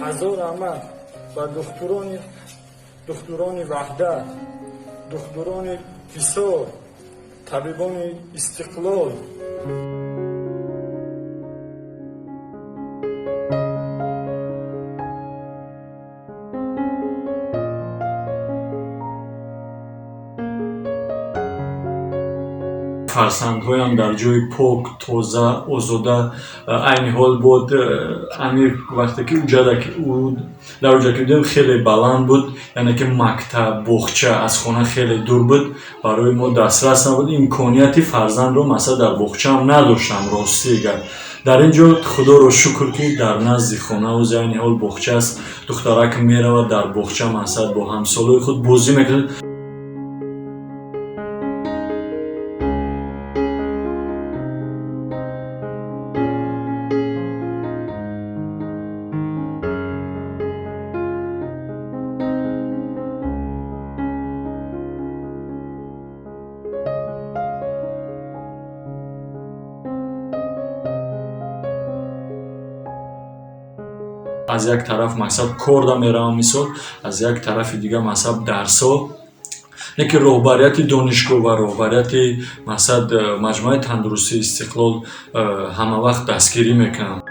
Ҳазор раҳмат ба духтурони Ваҳдат, духтурони Ҳисор, табибони Истиқлол. Фарзандҳоям дар ҷои пок, тоза, озода. Айни ҳол буд Амир, вақте ки дар уҷа ки будем, хеле баланд буд, яъне ки мактаб, боғча аз хона хеле дур буд, барои мо дастрас набуд. Имконияти фарзандро, масалан, дар боғчаам надоштам. Ростӣ гап, дар ин ҷо, худоро шукр, ки дар назди хона ози айни ҳол боғча аст. Духтарак меравад дар боғча, масалан, бо ҳамсолои худ бозӣ мекунад. Аз як тараф, мақсад, корда меравам, мисол, аз як тарафи дига, мақсад, дарсҳо. Лекин роҳбарияти донишгоҳ ва роҳбарияти, мақсад, маҷмӯаи тандурустии Истиқлол ҳамавақт дастгирӣ мекунанд.